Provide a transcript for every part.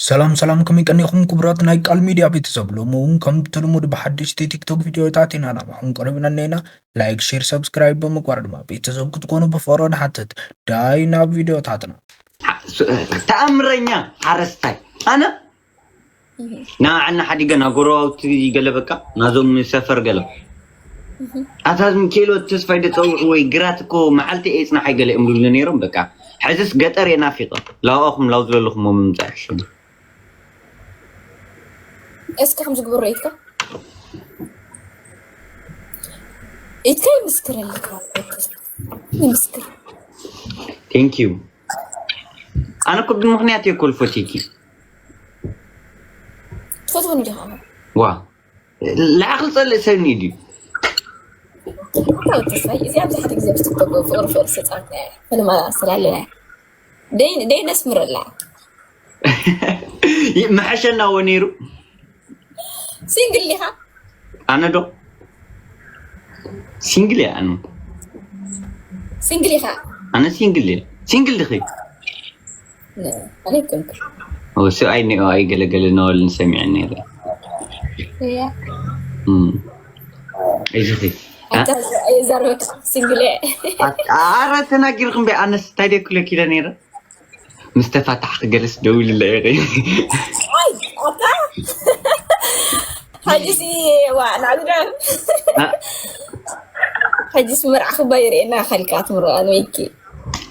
ሰላም ሰላም፣ ከመይ ቀኒኹም ክቡራት ናይ ቃል ሚድያ ቤተሰብ? ሎሚ እውን ከምቲ ልሙድ ብሓደሽቲ ቲክቶክ ቪድዮታት ኢና ናባኹም ቀሪብና እኒአና። ላይክ፣ ሼር፣ ሰብስክራይብ ብምግባር ድማ ቤተሰብ ክትኮኑ ብፍቕሪ ንሓትት። ዳይ ናብ ቪድዮታትና። ተኣምረኛ ሓረስታይ ኣነ ንዓና ሓዲገ ናጎረባብቲ ገለ በቃ ናዞም ሰፈር ገለ ኣታ ዝምክኤሎ ተስፋይ ደፀውዕ ወይ ግራት እኮ መዓልቲ እየ ፅናሓይ ገለ እዮም ዝብሉ ነይሮም። በቃ ሕዝስ ገጠር እየ ናፊቐ። ላብኣኹም ላው ዝለለኹም ምምፃእ ሕሽም። እስኪ ከም ዝግበሮ ኢትካ ኢትካ ይምስክረልካ ይምስክር ቴንክ ዩ። ኣነ እኮ ብምኽንያት እየ እኮ ዝፈትየኪ። ትፈትወኒ ዲኻ ዋ ላዕኽል ጸልእ ሰብ ንኢድ እዩ። ተስፋይ እዚ ኣብዚ ሓደ ግዜ ብትክቶክ ፍቅሪ ፍቅሪ ዝተጻወትናዮ ፈለማ ስላለና ደይ ደይ ነስምረላ መሐሸና ወ ነይሩ ሲንግል ዲኻ ኣነ ዶ ሲንግል እያ ኣነ ሲንግል ኢኻ ኣነ ሲንግል እየ። ሲንግል ድኺ ኣነ ይኮንኩ ሰብኣይ ኒኦ ኣይገለገለ ነወልን ሰሚዐ ነይረ። እያ እዚኺ ኣይዛርበካ ሲንግል እየ ኣረ ተናጊርኩም በይ ኣነስ እንታይ ደክለኪለ ነይረ ምስ ተፋታሕክ ገለስ ደዊልለ እየ ኣይ ኣታ ሕጂሲ ዋ ናብዳም ሕጂስ መርዓ ክባ ይርእየና ከልካ ትምርቃ ንበይኪ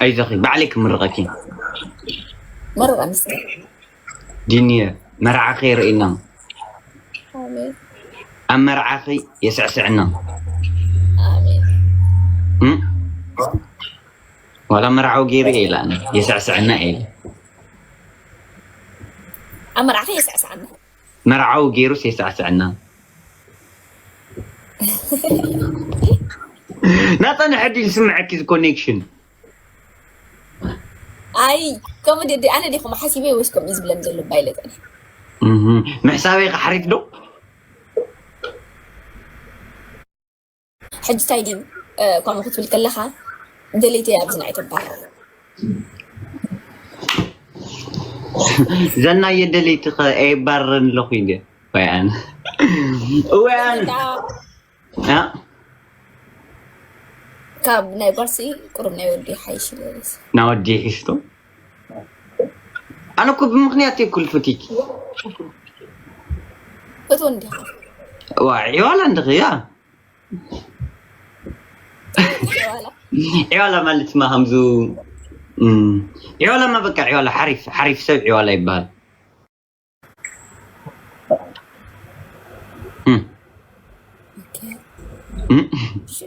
ኣይዞኺ ባዕለይ ክምርቐኪ መርቃ ንስካ ዲንየ መርዓኺ የርእየና ኣሜን ኣብ መርዓኺ የስዕስዕና ኣሜን እም? ዋላ መርዓዊ ገይሩ እየ ኢላ ኣነ የስዕስዕና እየ ኢለ ኣብ መርዓኺ የስዕስዓና መርዓዊ ገይሩስ የስዕስዕና ናፀንሐ ድዩ ዝስምዐኪ እዚ ኮኔክሽን ኣይ ከምኡ ድዲ ኣነ ዲኹም ሓሲበ ወይስ ከምኡ ዝብለን ዘሎ ባይለጠን እህ፣ ምሕሳበይ ከሓሪፍ ዶ ሕጂ ታይ ድዩ ከምኡ ክትብል ከለኻ ደለይቲ ኣብዚ ናይ ተባረር ዘናየ ደለይቲ ከ ኣይባረን ኣለኹ ኢለ ወይ ኣነ ወይ ኣነ ያ ካብ ናይ ጓልሲ ቁሩብ ናይ ወዲ ሓይሽ ኢለ ናወዲ ይሕሽቶ ኣነ እኮ ብምኽንያት እየ ኩል ፈቲኪ እቶ እንዲኻ ዋ ዒዋላ እንድኺ ያ ዋላ ዒዋላ ማለት ማ ከምዙ እም፣ ዒዋላ ማ በቃ ዒዋላ ሓሪፍ ሓሪፍ ሰብ ዒዋላ ይበሃል እም፣ ኦኬ እም፣ እሺ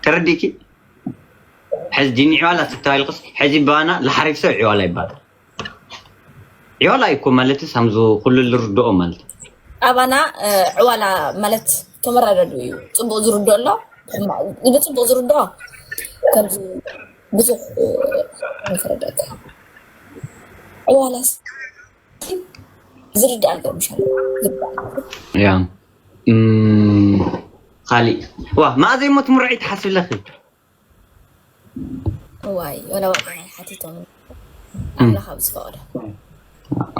ተረዲኪ ሕዚ ዲኒ ዕዋላ ተባሂልክስ ሕዚ ባና ለሓሪፍ ሰብ ዕዋላ ይባላል። ዕዋላ እኮ ማለትስ ሃምዙ ኩሉ ልርድኦ ማለት እዩ። ኣባና እ፣ ዕዋላ ማለት ተመራዳዱ እዩ። ጽቡቅ ዝርድኦ ኣሎ፣ ሕማቅ ንጽቡቅ ዝርድኦ ከምዚ ብዙሕ እ፣ ንፍረደካ ዕዋላስ ዝርዳእ ነገር ምሻል ዝርዳእ ያ እም፣ ካሊእ ዋ ማእዘይ ሞት ምርዒ ትሓስብ ኣለኺ እዋይ ወላ ዋጋ ሓቲቶም ኣምላኽ ኣብ ዝፈቕዶ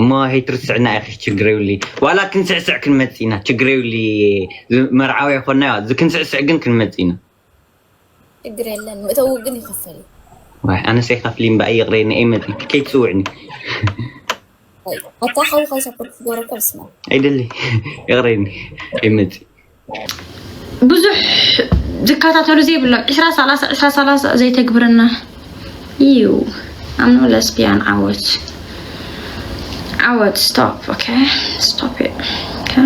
እሞ ሄይትርስዕና ኢኺ ችግር የብሊ ዋላ ክንስዕስዕ ክንመጽእ ኢና ችግር የብሊ መርዓዊ ኣይኮና እዚ ክንስዕስዕ ግን ክንመጽእ ኢና ችግር የለን ምእተዊ ግን ይኸፈል እዩ ዋይ ኣነስ ኣይከፍሊ እምበኣይ ይቕረኒ ኣይመጽእ ከይትጽውዕኒ ኣታ ሓውኻ ሰፖርት ክገብረካ ብስማ ኣይደሊ ይቕረኒ ኣይመጽእ ብዙሕ ዝከታተሉ ዘይብሎም ዕስራ ሰላሳ ዕስራ ሰላሳ ዘይተግብርና እዩ ኣምኖ ለስቢያን ዓወት ዓወት stop okay stop it okay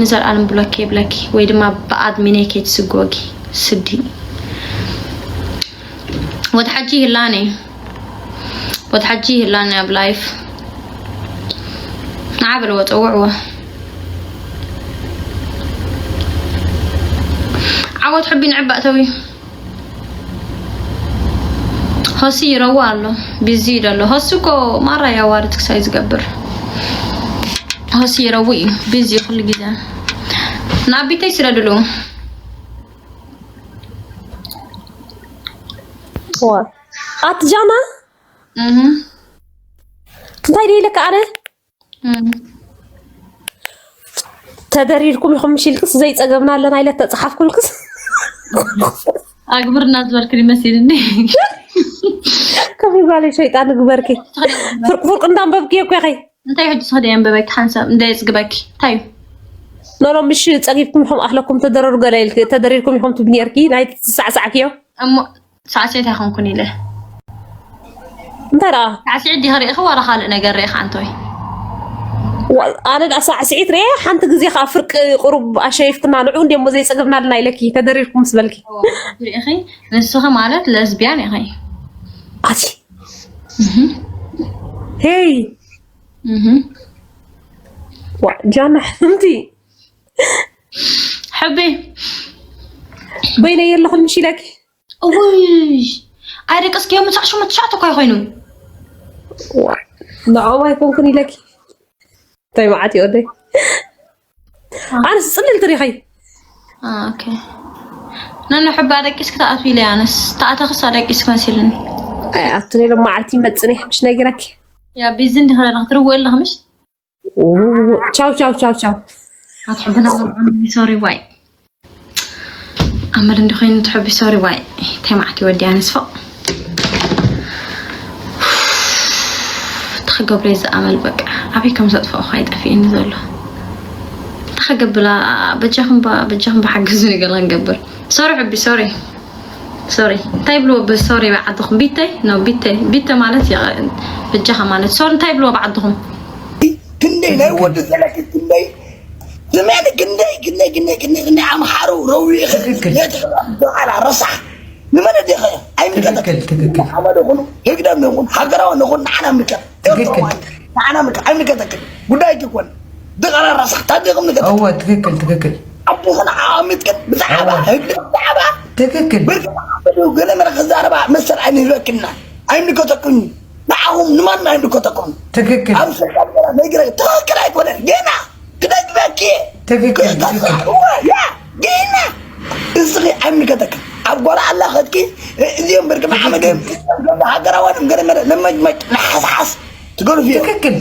ንዘለኣለም ብሎክ የብለኪ ወይ ድማ ብኣድሚነይ ከይትስጎጊ ስዲ ወትሓጂ ይህላኒ ወትሓጂ ይህላኒ ኣብ ላይፍ ንዓ በልዎ ፀውዕዎ ዓወት ሕቢ ንዕባእ ተዊ ሆሲ ይረው ኣሎ ቢዚ ይደሎ ሆሲ እኮ ማራ ያዋርድ ክሳይ ዝገብር ሆሲ ይረው እዩ ቢዚ ኩሉ ግዜ ንኣቢተይ ስደድሉ ኣትጃና እንታይ ደይ ኢለካ ኣነ? እም። ተደሪርኩም ኢኹም ምሽ ኢልክስ ዘይጸገብና ኣለና ኢለ ተጻሓፍኩልክስ? ኣግብርና ዝበልክን ይመስልኒ። ከመይ ጓለይ ሸይጣን ግበርኪ። ፍርቅ ፍርቅ እንዳንበብኪ እኮ ኢኺ። እንታይ ሕጂ ስኽደ የንበበኪ ሓንሳብ እንደ የጽግበኪ። እንታይ እዩ? ኖኖ ምሽ ጸጊብኩም ኢኹም ኣኽለኩም ተደረሩ ገለ ኢልኪ፣ ተደሪርኩም ኢኹም ትብኒ ነርኪ፣ ናይ ትሳዕሳዕክዮ። እሞ ሳዕስዒት ኣይኮንኩን ኢለ። እንታይ ደኣ? ሳዕስዒት ዲኺ ርኢኺ ዋላ ካልእ ነገር ርኢኺ ኣንቶይ? ዋ-፣ ኣነ ደኣ ሳዕስዒት ርኤ፣ ሓንቲ ግዜ ከኣ ፍርቂ ቁሩብ ኣሸይፍክና ንዑ እንዴ እሞ ዘይጸገብና ኣለና ኢለኪ፣ ተደሪርኩም ምስ በልኪ። ኦ፣ ርኢኺ? ንስኺ ማለት ለዝቢያን ኢኺ። ኣቲ። እህ። ሄይ። እህ። ዋ፣ ጃና፣ እንቲ። ሕቢ። በይነይ የለኹን ምሽ ኢለኪ። እውይ፣ ኣይደቀስክዮ ምሳዕ ሸሞንተ ትሽዓተ እኮ ይኾይኑ። ዋ፣ ንዕኦም ኣይኮንኩን ኢለኪ። እንታይ መዓት እዩ ወደይ? ኣነስ ጽልል ትሪኸይ። አ፣ ኦኬ። ነነ ሕባ ደቂስክ ተኣትዊ ኢለ ኣነስ ተኣተኽስ ኣደቂስክ መሲልኒ። ኣይ፣ ኣቱን ኢሎም መዓልቲ ይመጽእ፣ ናይ ሕምሽ ነጊረኪ። ያ፣ ቢዚ እንዲኽ ኣለኽ፣ ትርውእ ኣለኽ ምሽ? ቻው፣ ቻው፣ ቻው፣ ቻው። ኣትሕብና ሶሪ ዋይ። ኣመል እንዲ ኮይኑ ትሕቢ ሶሪ ዋይ። እንታይ መዓት ይወዲያ ንስፎ። እንታይ ክገብሮ እዩ ዝኣመል በቃ። ኣበይ ከም ዘጥፍኦ እኮ ኣይጠፍእኒ ዘሎ። እንታይ ክገብላ በጃኹም ባ-፣ በጃኹም ብሓግዙ ነገር ክንገብር። ሶሪ ሕቢ ሶሪ። ሶሪ። እንታይ ብልዎ ብሶሪ ብዓድኹም? ቢተይ? ኖ፣ ቢተይ። ቢተ ማለት ያ-፣ በጃኻ ማለት። ሶሪ እንታይ ብልዎ ብዓድኹም? ክንደይ ናይ ወዲ ዘለኪ ክንደይ ስምዕቲ ክንደይ ክንደይ ክንደይ ክንደይ ክንደይ ኣምሓሩ ረዊዒ ትክክል። ነቲ በዓላ ረሳሕ ንመን ዲኸ ኣይምልከተክ ትክክል፣ ትክክል። ሓመድ ይኹኑ ህግደፍ ይኹን ሃገራዊ ይኹን ንዓና ምልከት ትክክል። ኤርትራውያን ንዓና ምልከት ኣይምልከተክን ጉዳይክ ይኮን ድቐራ ረሳሕ ታዲኹም ምልከት እወ ትክክል ትክክል። ኣቦኽን ዓሚትክን ብዛዕባ እወ። ህግደፍ ብዛዕባ ትክክል። ብርክ ብሉ ገለ መለ ክዛረባ መሰል ኣይንህበክና ኣይምልከተክን። ንዓኹም ንማንም ኣይምልከተኩም። ትክክል። ኣብ ስልጣን ገና ነግረ ትክክል ኣይኮነን። ገና ክደግመኪ እየ። ትክክል፣ ትክክል። እዋ፣ ያ፣ ገና እስኺ ኣይምልከተክን። ኣብ ጓል ኣላ ኸድኪ፣ እዚኦም ብርክ ብሓመድ እዮም። ትክክል። ሃገራውያንም ገለ መለ ለመጅመጭ ንሓስሓስ ትገርፍ እዮም። ትክክል።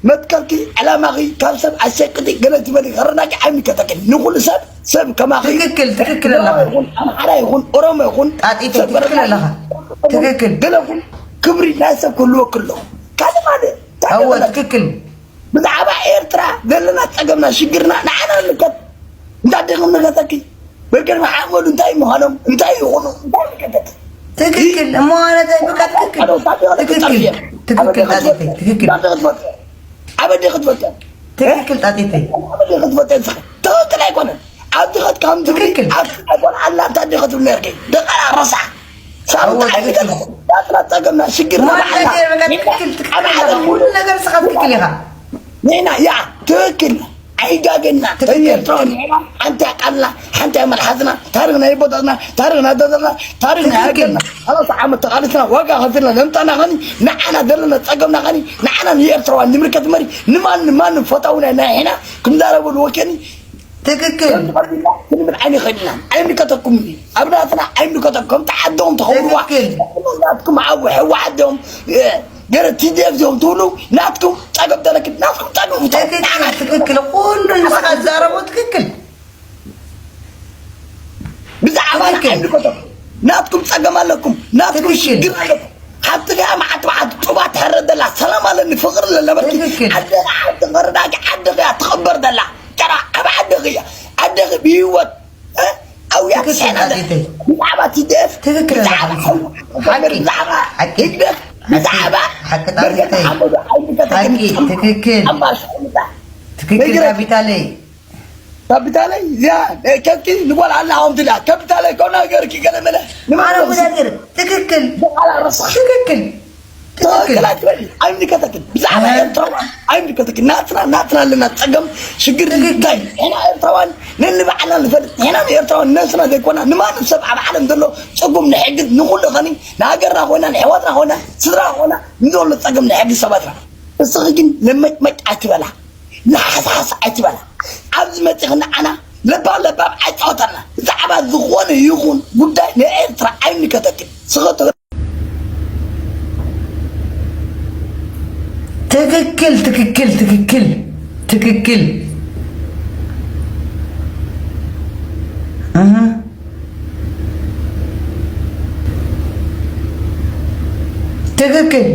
መትከልኪ፣ ዕላማኺ ካብ ሰብ ኣሸቅጢ ገለ ትበሊ ከረዳቂ ኣይምልከተክን። ንኹሉ ሰብ ሰብ ከማኺ ትክክል፣ ትክክል ኣለኻ። ይኹን ኣምሓራ ይኹን ኦሮሞ ይኹን ጣጢት ሰብ ትክክል ኣለኻ። ትክክል። ገለ ይኹን ክብሪ ናይ ሰብ ክህልወክ ኣለዎ። ካልእ ማለት እንታይ እወ፣ ይበለክ? ትክክል። ብዛዕባ ኤርትራ ዘለና ጸገምና ሽግርና ንዓና ንምልከት። እንታይ ዲኹም ንከተኪ? በርገር መሓመዱ እንታይ ምዃኖም እንታይ ይኹኑ እንታይ ይከተኪ? ትክክል። እሞ ኣነ እንታይ በቃ ትክክል። ኣዶ ታዲያ ትክክል። ትክክል። ኣበደ ጣጢተይ፣ ክትፈትያ? ትክክል። ኣበደ ክትፈትያ? ኣበደ ክትፈትያ? ትክክል ጣጢተይ። ኣበደ ክትፈትያ ንስኻ? ትክክል ኣይኮነን። ኣብ ድኸት ከም ትብሊ ትክክል። ኣብ ትግራይ ጓል ኣላ እንታይ ዲኻ ትብል ነርኪ? ደቓላ ረሳሕ። ሳብ እወ፣ እንታይ ትክክል። ንገርኩ? ናትና ጸገምና ሽግርና ዋና ባዕልና። ነገር በቃ ትክክል፣ ትክክል ኣብ ዓለም ኣለኻ። ሙሉ ኩሉ ነገር ንስኻ ትክክል ኢኻ። ንሕና ያ ትክክል ኣይጋገና። ትክክል፣ ኤርትራዊ ትክክል። ንሕና ሓንቲ ኣቃልና፣ ሓንቲ ኣመልሓዝና፣ ታሪኽ ናይ ኣቦታትና፣ ታሪኽ ናይ ኣደታትና፣ ታሪኽ ናይ ትክክል። ሃገርና። ሰላሳ ዓመት ተቓሊስና ዋጋ ከፊልና ዘምጻና ኸኒ ንዓና ዘለና ጸገምና ኸኒ ንዓና ንኤርትራውያን ንምልከት መሪ ንማን ንማን ፈታውና ናይ ሕና ክንዛረበሉ ወከኒ ትክክል። ክንብል ኣይንኽእልና። ኣይምልከተኩም እዩ። ኣብ ናትና ኣይምልከተኩም። ተዓዶም ተኸብርዋ። ትክክል። ናትኩም ዓው ሕዋ ዓዶም፣ እ፣ ገለ ቲ ዲ ኤፍ ዚኦም ትብሉ ናትኩም ጸገም ተለክት ናትኩም ጸገም ፍትሑ። ትክክል፣ ትክክል። ኩሉ ንስኻ ትዛረቦ ትክክል። ብዛዕባ ትክክል። ኣይምልከተኩም። ናትኩም ጸገም ኣለኩም። ናትኩም ትክክል። ሽግር ኣለኩም። ሓንቲ ገያ መዓት መዓት ጡባ ትሕረ ዘላ ሰላም ኣለኒ ፍቕሪ ለለበትኪ ትክክል። ዓዲ ዓዲ መረዳጊ ዓዲ ገያ ትኸበር ዘላ። ጨራ ኣብ ዓዲ ገያ ዓዲ ብህይወት፣ እ? ኣውያ ትክክል፣ ትስዕና ዘላ። ኣዴተይ። ብዛዕባ ቲ ዲ ኤፍ፣ ትክክል ብዛዕባ ኣለኻ። ሓቂ፣ ብዛዕባ ሓቂ፣ ህግደፍ፣ ሓቂ፣ ብዛዕባ ሓቂ፣ በርገድ ኣዴተይ። ሓመዱ ኣይምልከተክን። ሓቂ፣ ትክክል። ኣምባሽ ኣይምልከት። ትክክል፣ ነግረኪ። ካፒታለይ። ካፒታለይ እዚኣ፣ እ፣ ከብቲ ንጓል ኣላ ሃወም ትላ። ካፒታለይ ኮና ገርኪ ገለ መለ። ንማን ኣረ ነው? ውዳግር፣ ትክክል። በኋላ ረሳ። ትክክል። ትክክል። ትክክል ኣይትበል። ኣይምልከተክን። ብዛዕባ ኣረ። ኤርትራውያን ኣይምልከተክን። ናትና፣ ናትና ኣለና ጸገም፣ ሽግር ትክክል። እንታይ? ንሕና ኤርትራውያን ነንባዕልና ንፈልጥ። ንሕና ንኤርትራውያን ነብስና ዘይኮና፣ ንማንም ሰብ ኣብ ዓለም ዘሎ ጸጉም ንሕግዝ፣ ንኹሉ ኸኒ፣ ንሃገርና ኾይና፣ ንሕዋትና ኾይና፣ ስድራ ኾይና፣ ንዘሎ ጸገም ንሕግዝ ሰባት ኢና። እስኺ ግን ለመጭመጭ ኣይትበላ። ንሓስሓስ ኣይትበላ። ኣብዚ መጺኺ ንዓና ለባም ለባም ኣይጻወተልና። ብዛዕባ ዝኾነ ይኹን ጉዳይ ንኤርትራ ኣይምልከተክን። ስኸቶ ትክክል፣ ትክክል፣ ትክክል፣ ትክክል። እህ። ትክክል።